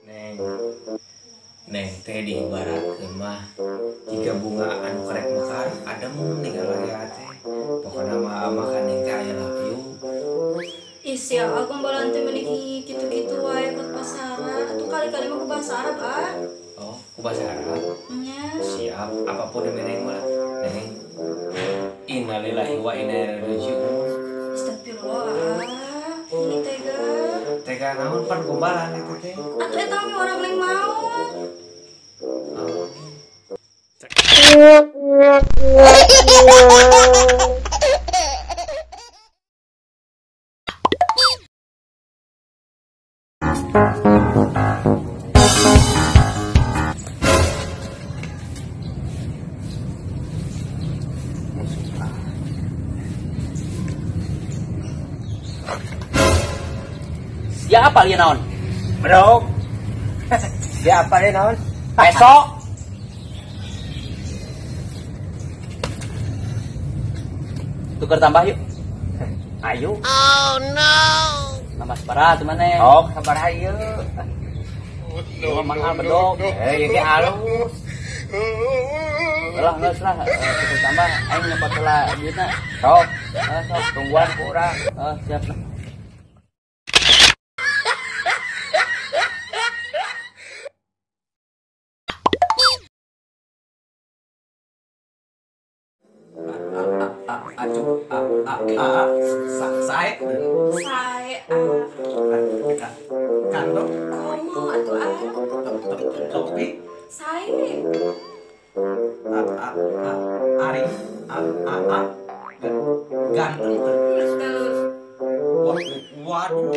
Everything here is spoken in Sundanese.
Neng. Neng teh diibaratkeun mah jiga bunga anu karek mekar adem ninggal lagi teh. Pokona mah ama ka neng teh I love you. Ih sia gombalan teh meuni kitu-kitu wae ke pasaran. Atuh kali-kali mah ku bahasa Arab ah. Oh, ku bahasa Arab. Nya. Siap, apapun demi neng mah. Neng. Innalillahi wa inna ilaihi rajiun. Astagfirullah. Ini tega. Tega naon pan gombalan eta teh? Atuh eta mah orang neng maot. Oh. Ya apa ieu naon? Bedog. Ya apa ieu naon? Besok. Tukar tambah yuk. Ayo. Oh no. Nambah sabaraha tuh maneh? Oh, sabaraha ieu? No, mahal bedog. Eh, ieu ge alus. Lah, geus lah, tukar tambah aing nyopot heula duitna. Sok, sok tungguan ku urang. Siap lah. Acu a a a sa sae Sae a kantong komo atuh a topi sae a a a ari a a a ganteng teu. Waduh.